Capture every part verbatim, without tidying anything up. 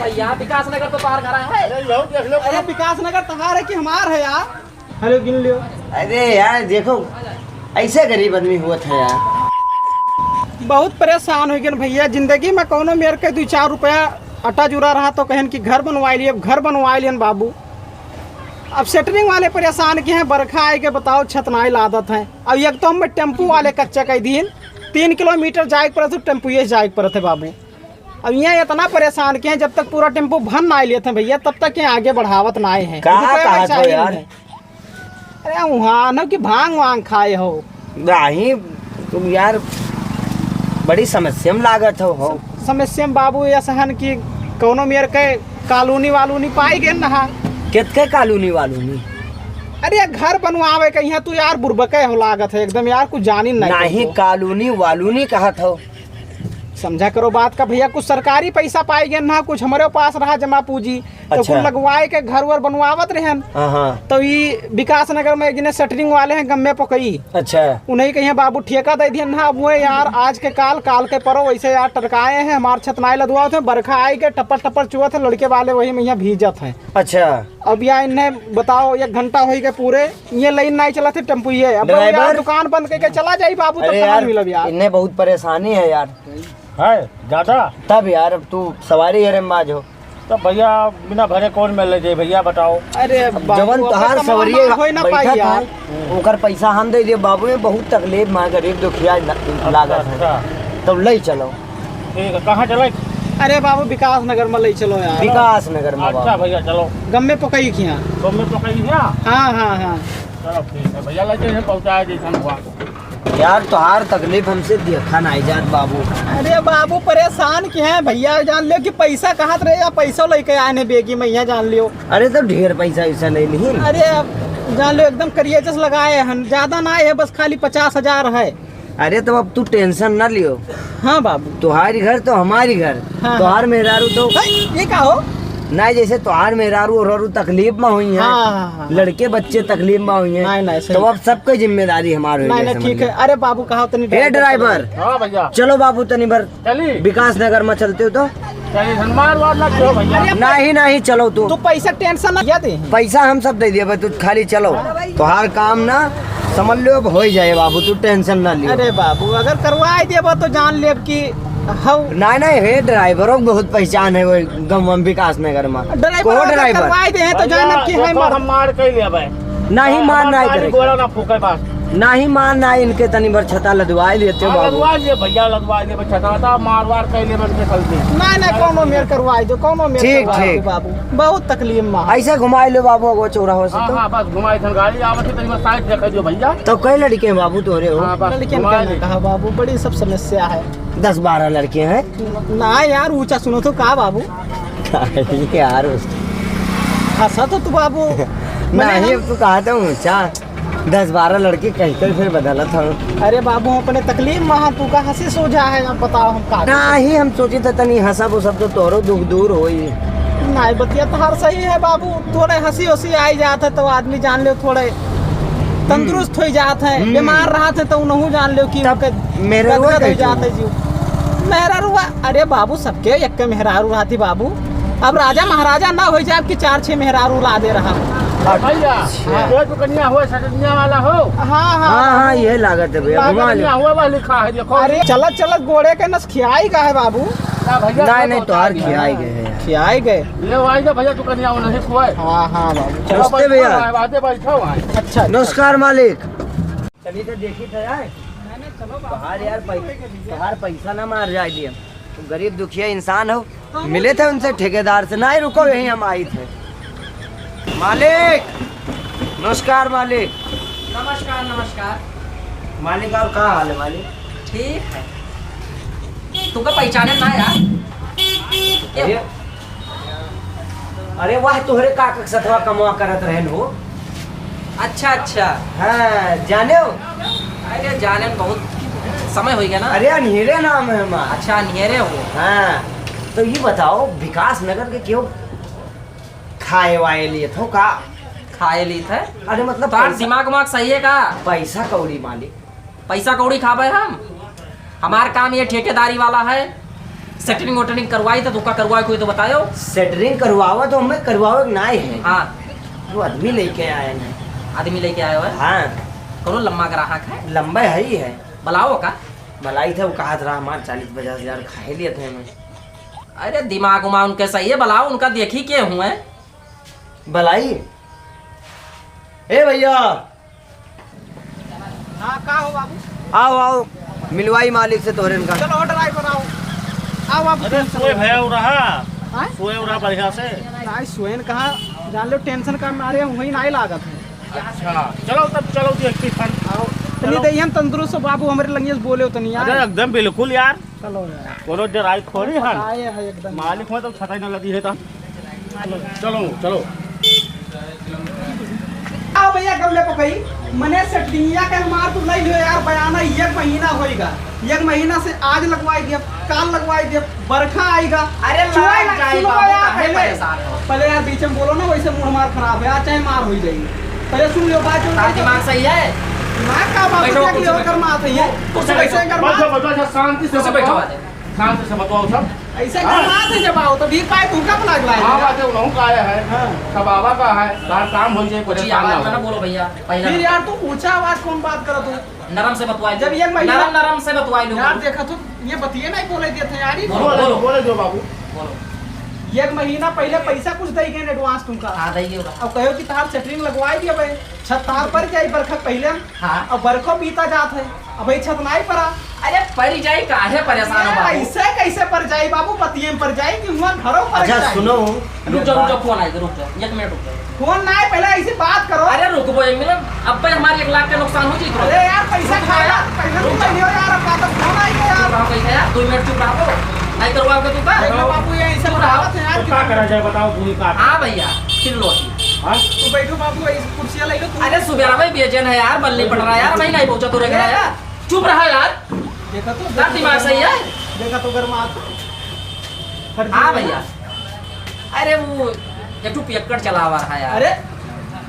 भैया, विकास नगर तो तोहार घर है। अरे, यहू देख लो। अरे, विकास नगर तोहार है कि हमार है यार? हेलो, गिन लियो। अरे यार, देखो, ऐसे गरीब आदमी होत है यार। बहुत परेशान होइ गए भैया, जिंदगी में कौनो मेर के दू चार रुपया अटा जुरा रहा तो कहन कि घर बनवाइ लिए, अब घर बनवाइ लियन बाबू। अब सेंटरिंग वाले परेशान के हैं, बरखा आए के बताओ, छत नाई लादत हैं। अब एक तो हम टेम्पू वाले कच्चा कह दीन, तीन किलोमीटर जाए के पड़त है, टेम्पुए से जाए के पड़त है बाबू। अब यहाँ इतना परेशान के हैं, जब तक पूरा टेम्पो भर ना लेते हैं भैया, तब तक यहाँ आगे बढ़ावत ना है। का रुपया कहत वैसा हो ही यार? नहीं है। अरे वहाँ न कि भांग वांग खाए हो? नहीं, तुम यार बड़ी समस्या में लागत हो, हो। समस्या में बाबू ऐसा हन कि कौनो मेर के कॉलोनी वालोनी पाई गए ना। कित के कॉलोनी वालोनी? अरे घर बनवावे के यहाँ तू यार बुरबके हो लागत है एकदम यार, कुछ जानी नहीं नहीं, तुमको। कॉलोनी वालोनी कहत हो। समझा करो बात का भैया, कुछ सरकारी पैसा पाई गए ना, कुछ हमारे पास रहा जमा पूंजी, तो अच्छा। कुल लगवाए के घर वर बनवावत रहन। हाँ, हाँ। तो ई विकास नगर में जिन्हें सेंटरिंग वाले हैं गम्मे पकई, अच्छा। उन्हीं के यहाँ बाबू ठेका दे दिहन ना। अब वो यार आज के काल, काल के परो, वैसे यार टरकाए हैं, हमार छत नाई लदवावत हैं, बरखा आई के टपर टपर चुअत है, लड़के वाले वही में यहाँ भीजत हैं। अच्छा। अब यार इन्हें बताओ, एक घंटा होई के पूरे ये लाइन नाई चलत है टेम्पू ये। अब यार ड्राइवर? दुकान बंद करके चला जाई बाबू, तब अरे कहाँ यार, मिलब यार? इन्हें बहुत परेशानी है यार। है ज्यादा? तब यार, अब तू सवारी अरे में आज हो। तो भैया, बिना भरे कौन मिल ले जाए भैया, बताओ। अरे अब बाबू, जवन अब तोहार कमावा सवरिये होई ना बैठत पाई यार। है, ओकर पैसा हम दे दिए बाबू, ये बहुत तकलीफ में गरीब दुखिया ला-, अच्छा, लागत है। अच्छा। तब ले चलो। ठीक है, कहाँ चले? अरे बाबू, विकास नगर में ले चलो यार। विकास नगर में अच्छा बाबू। भैया, चलो। गम्मे पकई किया। गम्मे पकई किया? हाँ, हाँ, हाँ। चलो ठीक है भैया, ले चलिए, पहुँचाए जैसन हुआ। यार, तोहार तकलीफ हमसे देखा नाई जात बाबू। अरे बाबू, परेशान के हैं भैया, जान लियो कि पैसा कहत रहे या पैसा लेके आए ने बेगी में, यहाँ जान लियो। अरे, तो ढेर पैसा वैसा नहीं, नहीं। अरे, अब जान लियो, एकदम करिया जस लगाए हन, ज्यादा ना है, बस खाली पचास हजार है। अरे, तो अब तू टेंशन ना लियो। हाँ बाबू। तोहारी घर तो हमारी घर, हाँ, तोहार हाँ। मेहरारू तो है, ये का हो? नहीं, जैसे तोहार मेहरारू और तकलीफ में हुई है, हाँ, हाँ, हाँ। लड़के बच्चे तकलीफ में हुई है, नहीं, नहीं, सही। तो अब सबके जिम्मेदारी हमार हो नहीं, गई, नहीं, समझ ठीक है। लो। अरे बाबू, कहा तनी ए ड्राइवर, ड्राइवर, हाँ भैया। चलो बाबू, तनी भर चली। विकास नगर में चलते हो तो। चली, धनबाद वाद ना करो भैया। अरे नहीं, नहीं, चलो तू। तू पैसा टेंशन ना लिया दे। पैसा हम सब दे दिए, बस तू खाली चलो। हाँ भाई। तोहार काम ना समझ लो, अब हो ही जाए बाबू, तू टेंशन ना लियो। अरे बाबू, अगर करवाई देबो तो जान लेब कि हौ। नहीं, नहीं, हे ड्राइवरों के बहुत पहचान है वो गम विकास नगर में। ड्राइवर को अगर ड्राइवर? करवाई दे हैं तो भैया, जानब कि है देखो, मर- हम मार के लेबै। नहीं, हाँ, मार हमार नहीं गाड़ी करे। घोड़ा ना फूके बस। नहीं, मार नहीं, इनके तनी भर छता लदवाई लेते हो हाँ, बाबू। लदवा लिए भैया, लदवा लिए, बस छता था, मार वार के लिए बन के चलते। नहीं, नहीं, कौनो मेर करवाई दो, कौनो मेर ठीक, करवाई दो ठीक। बाबू। बहुत तकलीफ में। ऐसे घुमाई लो बाबू, वो चौराहो से हाँ, तो। हाँ, बस घुमाई थन गाड़ी आवत है, तनी बस साइड देखे जो भैया। तो कई लड़के हैं बाबू तोरे हो? हाँ, बस लड़के घुमाई में ले। कहा बाबू, बड़ी सब समस्या है। दस बारह लड़के हैं। ना यार, ऊंचा सुनो तो का बाबू? नहीं यार, उस हंसा तो तू बाबू। नहीं, अब तू कहा था ऊंचा। दस बारह लड़के कहीं कहीं फिर बदलत हूँ। अरे बाबू, हम अपने तकलीफ में हाँ, तू का हंसी सोझा है, अब बताओ हम का करी? नहीं, हम सोची था तनी हंसब उसब तो तोरो दुख दूर होई। नहीं, बतिया तो हर सही है बाबू, थोड़े हंसी उसी आई जात है तो आदमी जान ले थोड़े तंदुरुस्त हो जात है, हम्म। बीमार रहत है तो उनहू जान ले कि तब उनके मेहरारू गदगद हो कैसे जात है हुआ? जीव। मेहरारू हुआ, अरे बाबू, सबके एक के मेहरारू रहती बाबू। अब राजा महाराजा ना हो जाए कि चार छह मेहरारू ला दे रहा। भैया, अच्छा। ये दुकनिया हुआ सटनिया वाला हो? हाँ, हाँ, हाँ, हाँ, बाबू। ये लागत है भैया, घुमा ले। दुकनिया हुआ वाला लिखा है, देखो। अरे चलत चलत गोड़े के नस खियाई का है बाबू? ना भैया, नहीं, कोई नहीं, तो तोहार नहीं खियाई है। गए हैं। खियाई गए? ले आई जा भैया, दुकनिया वो नहीं खुआए। हाँ, हाँ बाबू। चलो, नमस्ते बैठो भैया। वहाँ, आगे बैठो वहाँ। अच्छा, अच्छा। नमस्कार मालिक। चलिए तो देखी तो जाए। नहीं, नहीं, चलो बाबू। बाहर यार, पै-, बाहर पैसा ना मार जाए दिए। तुम गरीब दुखिया इंसान हो, मिले थे उनसे ठेकेदार से। नहीं, रुको, यहीं हम आई थे। मालिक, नमस्कार मालिक। नमस्कार, नमस्कार। मालिक, और का हाल है मालिक? ठीक है। तुमका पहचाने ना यार? अरे, अरे वाह, तोहरे काका के सथवा कमवा करत रहन हो। अच्छा, अच्छा। हाँ, जाने हो? अरे, जाने में बहुत समय हो गया ना। अरे, अनहेरे नाम है हमार। अच्छा, अनहेरे हो। हाँ, तो ये बताओ, विकास नगर के क्यों खाए वाए लिए थो का? खाए लिए थे? अरे, मतलब, तोहार पैसा दिमाग उमाग सही है का? पैसा कौड़ी मालिक। पैसा कौड़ी खाबे हम? हमार काम ये ठेकेदारी वाला है। सेटरिंग वेटरिंग करवाई तो तुका करवाए कोई तो बतायो। सेटरिंग करवावा तो हमें करवावे के नाई है। हाँ। वो आदमी लेके आए हैं। आदमी लेके आए हो है? हाँ। कौनो लंबा ग्राहक है? लंबा है ही है। बुलाओ का? बुलाई था, वो कहा था हमार चालीस पचास हजार खाए लिए थे हमें। अरे दिमाग उमाग उनके सही है, बुलाओ उनका, देखी के हुए। बुलाई। ए भैया, हाँ, का हो बाबू? आओ, आओ, मिलवाई मालिक से तोहरे इनका। चलो, ड्राइवर, आओ। आओ बाबू, अरे, तुम सोए चलो। भया हो रहा। हाँ? सोए हो रहा बढ़िया से। नहीं, सोए न कहाँ, जान लो, टेंशन का मारे वहीं नहीं लागत है। अच्छा, चलो तब, चलो, देखते हैं। आओ, तनी चलो। दहियन तंदुरुस्त बाबू, हमरे लंगियस बोले हो तनी यार। अरे, एकदम बिल्कुल यार। चलो यार। कोनो डराई थोड़ी हन। आए है एकदम। मालिक हो तो छटाई न लगी है तो। चलो, चलो। आ भैया गल्ले पकई, मने सेटिंगिया के हमार तू नहीं लियो यार, बयाना एक महीना होइगा। एक महीना से आज लगवाई दिया, काल लगवाई दिया, बरखा आइगा। अरे चुआ लाग जाए सुनो बाबू, यार, काहे पहले, परेशान हो? पहले यार बीच में बोलो ना, वैसे मूड हमार खराब है, आज चाहे मार हो जाएगी। पहले सुन लो बात, जो तार दिमाग सही है? दिमाग का बाबू बैठो, देख कुर्सी लियो, पे। कर मार है ये। कुर्सी पे बैठो। ऐसे कर मार। बैठो, बैठो, अच्छा, शांति से कुर्सी पे बैठो। बैठो, बात है। शांति से बतवाओ सब। ऐसे हाँ। कर मार है जब आओ, तो भी पाए तुमका अपना अगला है। हाँ, बात है, उन्हों का आया है। हाँ। सब बाबा का है, तार काम हो जाए, कुछ परेशान ना आवाज में ना हो। बोलो भैया, पहला फिर ना। यार, तू ऊंचा आवाज कौन बात करत हो? नरम से बतवाई जब लो। ये महीना नरम, नरम से बतवाई लो। यार, देखा तो, ये बतिये नहीं बोले देते यार, ये बोलो, बोलो, बोलो। बोले दो बाबू। बोलो। एक महीना पहले पैसा कुछ दे गए advance तुमका। हाँ, दे गए। अब कहो कि तार सेटरिंग लगवाई दिया भाई, छत तार पर जाई बरखा पहले। हाँ। अब बरखो बीता जात है, अब भाई छत नहीं परा। अरे, पर जाई, काहे परेशान हो ए, बाबू? ऐसे कैसे पर जाई बाबू? पतिये में पर जाई कि हुआ घरों पर अच्छा, जाई? सुनो, रुक जाओ, रुक जाओ, फोन आए, रुक जाओ, एक मिनट रुक जाओ। फोन ना आए, पहले ऐसी बात करो। अरे रुकबो एक मिनट, अब भाई हमारे एक लाख के नुकसान हो जाई तो। अरे यार, पैसा रुक खाया, जाओ। पहले रुक तुम जाओ। नहीं हो यार, अब बात अब फोन आई है यार। चुप रहो, कैसे यार, दो मिनट चुप रहो, नहीं करवा के तू का? देख लो बाबू, ये ऐसे चुप रहो। बढ़ावत है यार, तो का करा जाए बताओ, तू ही का? हाँ भैया, फिर लो। हाँ? तू बैठो बाबू, ऐसे कुर्सियाँ ले लो तू। अरे सुबेरा भाई बेचैन है यार, बल्ली पड़ रहा है यार, भाई नहीं पहुँचा तो रह गया यार। चुप रहा यार। देखा तो, का दिमाग सही है? देखा तो गरमात। हाँ भैया, अरे वो एक ठो पियक्कड़ चलावा रहा यार। अरे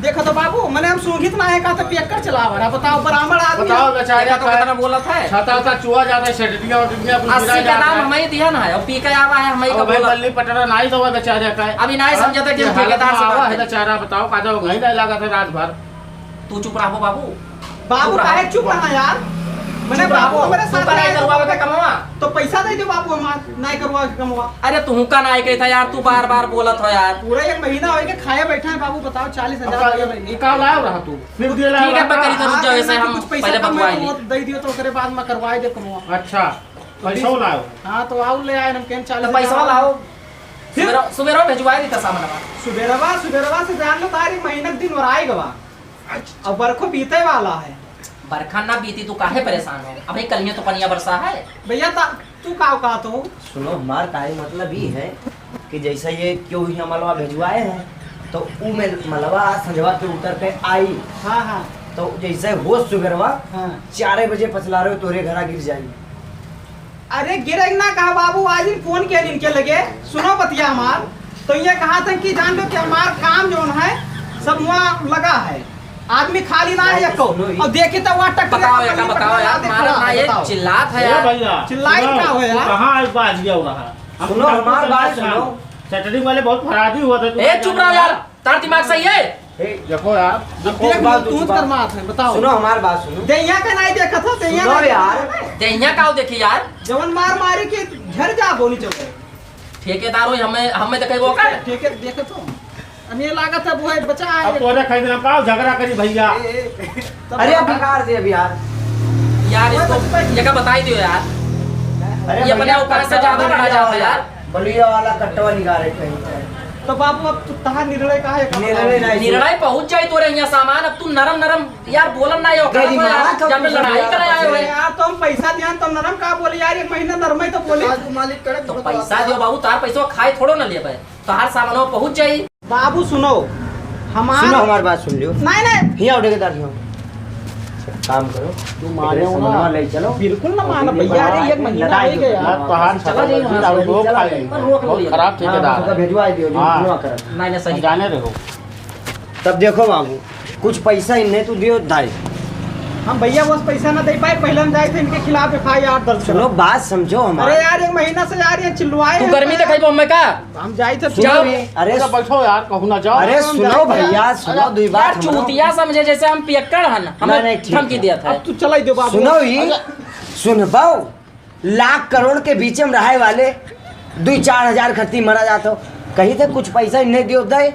देखा तो बाबू, मने हम सूंघित ना है, कहा तो पियक्कड़ चलावा रहा। बताओ, ब्राह्मण आदमी बताओ, है। बेचारे देखा तो का कितना बोलत है। छता था, चुआ जाता है, सेटरिया और दुनिया कुछ अस्सी गिरा का जाता नाम है। हमें ही दिया ना है, और पी के आवा है, हमें ही अब का भाई बोला। बल्ली पटरा नहीं तो वो बेचारे का है। अभी नहीं हाँ? समझा था कि ये हम हालत ठेकेदार में से आवा बात है करें। बेचारा, बताओ, का तो वहीं नहीं लगा था रात भर। तू चुप रहो बाबू। बाबू चुप रहो। काहे चुप रहा यार? मने चुप रहो। बाबू हमारे तू साथ का नहीं आए तो करवावे का कमवा? तो पैसा दे दे बाबू हमार, नहीं करवा के कमवा। अरे तू का नहीं कहता यार, तू बार बार बोलत हो यार। पूरा एक महीना हो गया खाए बैठा है बाबू, बताओ चालीस हजार अब रुपया का, महीने। ये का लाया रहा तू? फिर दिया लाया ठीक है, रहा? बकरी तो रुक हाँ, जाओ, ऐसे तो हम कुछ पैसा पहले कम बतवाए लो, ली। दे दियो तो ओकरे बाद में करवाए दे कमवा। अच्छा, तो पैसा बीस लाओ। हाँ, तो आओ ले आए, हम कहें तो चालीस हजार पैसा वाला। लाओ। फिर? सुबेरा, सुबेरा भेजवाए दी था सामान हमारा। सुबेरवा, सुबेरवा से जान लो तारी महीना के दिन और आए गवा। अच्छा। अब बरखो बीते वाला है। बरखा ना बीती, तू काहे परेशान हो? अबे कलियों तो पनिया बरसा है। भैया, ता-, तू का कहत हो? सुनो, हमार काहे मतलब ई है कि जैसे ये क्यों ही मलवा भेजवाए हैं, तो ऊ में मलवा संझवा के उतर के आई। हाँ, हाँ। तो जैसे हो सुबेरवा, हाँ। चारे बजे पचलारो तोरे घरा गिर जाई। अरे गिरे ना कहा बाबू, आज ही फोन किया इनके लगे, सुनो बतिया हमार। तो ये कहा था कि जान लो कि हमार काम जौन है सब वहाँ लगा है, आदमी खाली ना है बात एको। सुनो ही। और देखी तो वहाँ टकरे बताओ, का एका बल्ली बताओ पटवा यार, दे मारा खड़ा ना है, ये बताओ। चिल्लात है ए यार। भैया, चिल्लाई सुनो, का हो तू यार? कहाँ आज बाज गया हो रहा? हम सुनो, तुमको हमार बात सुनाई सुनो। था। सेटरिंग वाले बहुत फराडी हुआ था, तुम ए, चुप रहो यार। तार दिमाग सही है? ए, देखो यार, अब देखो, देख लो, बात तू सुनो। कर मात है, बताओ। सुनो, हमार बात सुनो। देहिया का नहीं देखा था, देहिया सुनो नहीं यार। देखा था। देहिया का हो देखी यार? जवन मार मारी के झर जा बोली चलो। ठेकेदार हो, हमें, हमें देखे वो का? ठेके देखे तो। अब ये लागत है, वो है, बचा है। अब तोरे खाई दिन हम का झगड़ा करी भैया? ए, ए, तब अरे, अब बेकार से अभी यार। यार, वो इसको बचपन ये का बताई दियो यार। अरे ये अपने भैया, औकात से कट्टा ज्यादा वाला बड़ा जाता है यार। बलिया वाला कट्टवा निकाले कहीं पे। तो बाबू, अब तू तहार निर्णय का है? निर्णय नहीं। निर्णय पहुंच जाई तोरे यहाँ सामान, अब तू नरम नरम यार बोलन ना, यो गरीब गलत हो यार, मारा जब तो लड़ाई यार। करे आए हुए। यार, तो हम पैसा दिया, तो नरम का बोले यार, एक महीना नरम ही तो बोले। आज मालिक करे तो तो पैसा दियो बाबू, तार पैसा खाए थोड़ो ना लेबे, तोहार सामानवा पहुंच जाई। बाबू सुनो, हमार सुनो, हमार बात सुन लियो। नहीं, नहीं। हियाँ उठे के दार हियाँ। काम करो। तू मारे हो ना। सामानवा ले चलो। बिल्कुल ना मानो भैया, अरे, एक महीना लड़ाई हो गया। यार, तोहार चला जाइए वहाँ से। दारू को खा लेंगे। पर रोक लो बहुत ये। खराब हाँ, ठेकेदार उसका है। भेजवा दियो, जो हाँ। महीनवा करत। नहीं, नहीं, सही। जाने रहो। तब देखो बाबू, कुछ पैसा इन्हें तू दियो दाई। हम भैया बस पैसा ना दे पाए, पहले हम जाए थे इनके खिलाफ एफ आई आर दर्ज करो। सुनो, बात समझो हमारी। अरे यार, एक महीना से यार ये चिल्लवाए तू हैं गर्मी तो। देखइबो हमें का? हम जाए थे। सुनो जाओ। भी, अरे अच्छा, बैठो यार, कहूँ ना जाओ। अरे हम सुनो जाए थे। भैया, सुनो, अरे दुई बात यार, हमरो। चूतिया समझे जैसे हम पियक्कड़ हन, हमें नहीं, नहीं, ठीक धमकी है। दिया था। अब तू चला ही दो बाबू। सुनो ही, अच्छा। सुनबाओ, लाख करोड़ के बीच में रहे वाले दुई चार हजार खर्ची मरा जात हो, कहीं से कुछ पैसा इन्हें दियो दे,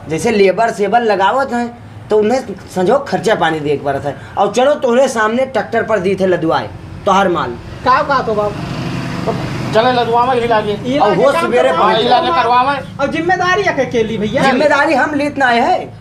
जैसे लेबर सेबर लगावत हैं तो उन्हें संजो खर्चा पानी देख पड़त है। और चलो तोहरे सामने ट्रैक्टर पर दी थे लदवाए तोहर माल। का बात हो बाबू? चले लदवावे ही लागे। ई और लागे वो काम सवेरे करवावे। हाँ, ई लागे करवावे। और जिम्मेदारी है के ली भैया? जिम्मेदारी हम लेत ना है।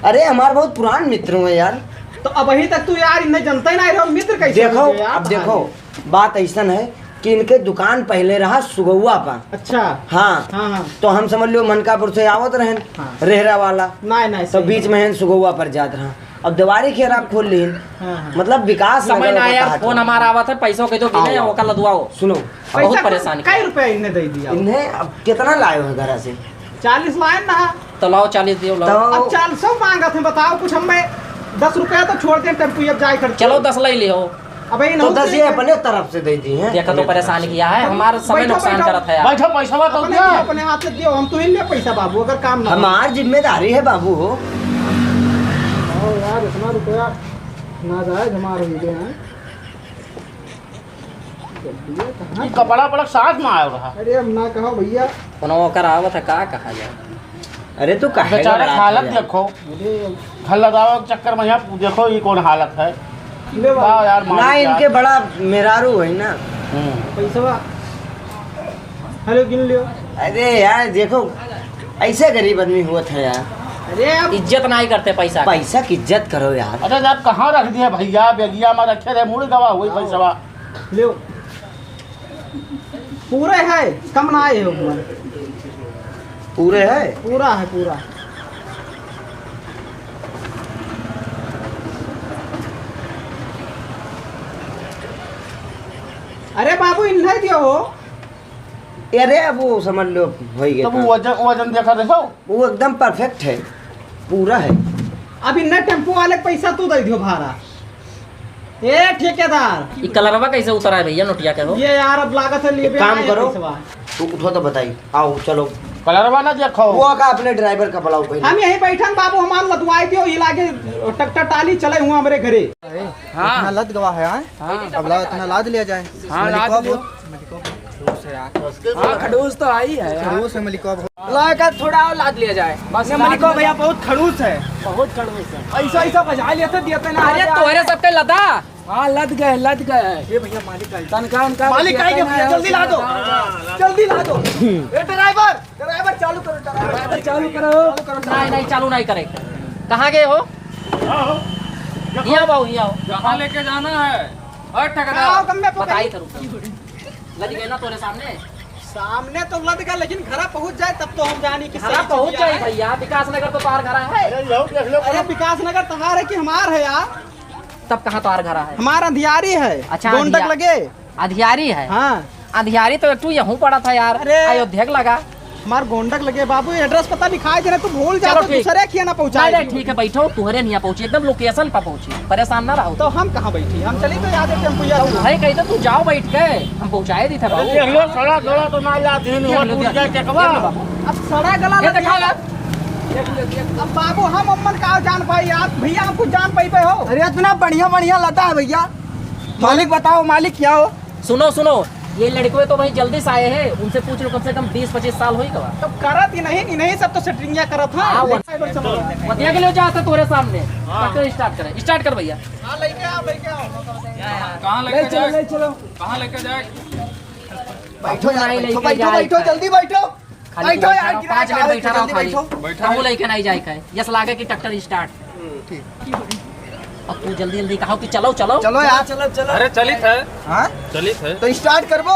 अरे हमार बहुत पुरान मित्र हुए यार। तो अबहीं तक तू यार इन्हें जनता ही ना रहो, मित्र कैसे देखो, हो गए यार अब देखो, तुम्हारे? बात ऐसन है कि इनके दुकान पहले रहा सुगौआ पर। अच्छा। हाँ। हाँ, हाँ। तो हम समझ लो मनकापुर से आवत रहन, हाँ। रेहरा वाला। नहीं, नहीं, तो सही बीच बात। में हम सुगौआ पर जात रहा। अब देवारी खेरा खोल लीन। हाँ, हाँ। मतलब विकास समय नगर ना ओकर यार, कहा फोन था। हमारा आवत है, पैसों के जो गिने आओ, आओ। ओकर लदवाओ। सुनो। बहुत पैसा परेशान किया। कई रुपया इन्हें दे दिया? इन्हें अब कितना लाए हो घरा से? चालीस लाए ना। तो लाओ, चालीस दियो, लाओ। तो अब चार सौ मांगत हैं, बताओ कुछ, हमें दस रुपया तो छोड़ दें, टेम्पू अब जाए खर्च। चलो, दस ले लियो। अबे तो इन्हों दस से ये अपने तरफ से दे दी हैं। देखा तो अपने परेशान तरफ से। किया है, हमारा समय बैठो, नुकसान बैठो। करत है यार। बैठो, पैसा तो अपने दिया। दियो, अपने हाथ से दियो, हम तो ही ले पैसा बाबू, अगर काम ना हो। हमार जिम्मेदारी है बाबू। आओ यार, इतना रुपया ना जाए, हमार हो गए हैं। ये कपड़ा बड़ा साथ में आया रहा। अरे अब ना कहो भैया। कोनो ओकर आवत है, का कहा जाए? अरे तू काहे बेचारे घबरात हालत है यार? देखो। अरे घर लगावे के चक्कर में यहाँ देखो ये कौन हालत है। ले बाबू। वाह यार, मालिक ना, यार। इनके बड़ा मेहरारू है ना। हम्म। पैसवा। हेलो, गिन लियो। अरे यार देखो, ऐसे गरीब आदमी हुआ था यार। अरे अब इज्जत नहीं करते पैसा के। पैसा की इज्जत करो यार। अरे यार कहाँ रख दिया भैया, बेगिया में रखे रहे, मुड़ गवा हुई पैसवा। लियो। पूरे है, कम ना आए हो। पूरे है? पूरा है, पूरा। अरे बाबू, इन्हें दियो हो। अरे, अब वो समझ लो, हो ही गया तो वो काम। वजन, वजन देखा देखो। वो एकदम परफेक्ट है, पूरा है। अब इन्हें टेम्पो वाले के पैसा तू दे दियो भाड़ा। ए ठेकेदार, ई कलरवा कैसे उतरा है भैया नोटिया के हो? ये यार अब लागत है लेबे एक काम आए करो, पैसवा। तू उठो तो बताई, आओ चलो। कलरवा ना देखो। वो का अपने ड्राइवर का बुलाओ पहले। हम यहीं बैठन बाबू, हमार लदवाई दियो, ये लागे ट्रैक्टर टाली चले हुआ हमरे घरे। हाँ। इतना लद गवा है, हाँ? हाँ। अब लाओ इतना लाद लिया जाए। हाँ, लाद मलिकवा लियो। बहुत खड़ूस है यार। हाँ, खड़ूस तो आई है यार। खड़ूस है मलिकवा बहुत। ला का थोड़ा और लाद लिया जाए। बस ये लाद मलिकवा लिया भैया जाए। बहुत खड़ूस है। बहुत खड़ूस है। ऐसा, ऐसा बजा लेते, देते ना अरे, आ जाए। तोहरे सबके लदा। हाँ, लद गए, लद गए। ये भैया मालिक आई। तनखा उनका मालिक देते आई ना भैया, है, जल्दी ला दो। हाँ, ला दो। जल्दी ला दो। ए ड्राइवर, ड्राइवर चालू करो, ड्राइवर। ड्राइवर चालू करो। चालू करो, नहीं, नहीं, चालू नहीं करे। कहाँ गए हो? हाँ, हो। यहाँ आओ, यहाँ आओ। कहाँ लेके जाना है? अरे ठेकेदार। आओ, कम में पकड़। बताई तो रुको। लद गए ना तोरे सामने? सामने तो लद गए, लेकिन घरा पहुँच जाए तब तो हम जानी कि घरा सही पहुँच चीज जाए है। भैया, विकास नगर तो तोहार घरा है। अरे, यहो देख लो। अरे, विकास नगर तोहार है कि हमार है यार? तब कहाँ तोहार घरा है? हमार अंधियारी है, अच्छा, गोंडक अंधिया-, लगे। अंधियारी है? हाँ। अंधियारी तो एक ठू यहूँ पड़ा था यार, अरे। अयोध्या के लगा। हमार गोंडक लगे बाबू, एड्रेस पता लिखाए देना, तू भूल जा चलो तो ठीक। दूसरे खिया ना पहुँचाए नहीं, नहीं, तू। ठीक है, बैठो, तुहरे नहीं पहुँची, एकदम लोकेशन पर पहुँची, परेशान ना रहो। तो हम कहाँ बैठी? हम चली तो याद है टेम्पुया तो से। भाई कहते तू जाओ बैठ के, हम पहुँचाए दी थे बाबू। अरे ये लो, सड़ा गला तो ना याद है, ये लो, टूट जाए ये लो चकवा। बाबू। अब सड़ा गला ये लग दिखाओ गया। यार। अब बाबू हम अम्मन का जान पाई यार, भैया हम कुछ जान पाई पे हो? अरे इतना बढ़िया बढ़िया लता है भैया, मालिक बताओ मालिक क्या हो? सुनो, सुनो, ये लड़के तो भाई जल्दी से आए हैं, उनसे पूछ लो, कम से कम बीस पच्चीस साल होई गवा। तो करत ही नहीं, इन्हीं सब तो सेटिंगिया करत है। हाँ, वो बतिया के ले जाता तोरे सामने। हाँ। ट्रैक्टर स्टार्ट करे, स्टार्ट कर भैया। हाँ, लेके आओ, लेके आओ। कहाँ ले लेके चलो, जाए? ले चलो। कहाँ लेके जाए? बैठो यार, नहीं बैठो, लेके बैठो, जाए बैठो, का। जल्दी बैठो। खाली बैठो यार, बैठा रहो, गिरा पाँच के मिनट आओ, बैठा रहो जल्दी खाली। बैठो। बैठा रहो। हमहू लेके नहीं जाए का है। यस लागे कि ट्रैक्टर स्टार्ट। ठीक। अब तू जल्दी जल्दी कहो कि चलो, चलो। चलो यार, चलो, चलो। अरे चलित है। हाँ? चलित है। तो स्टार्ट करबो?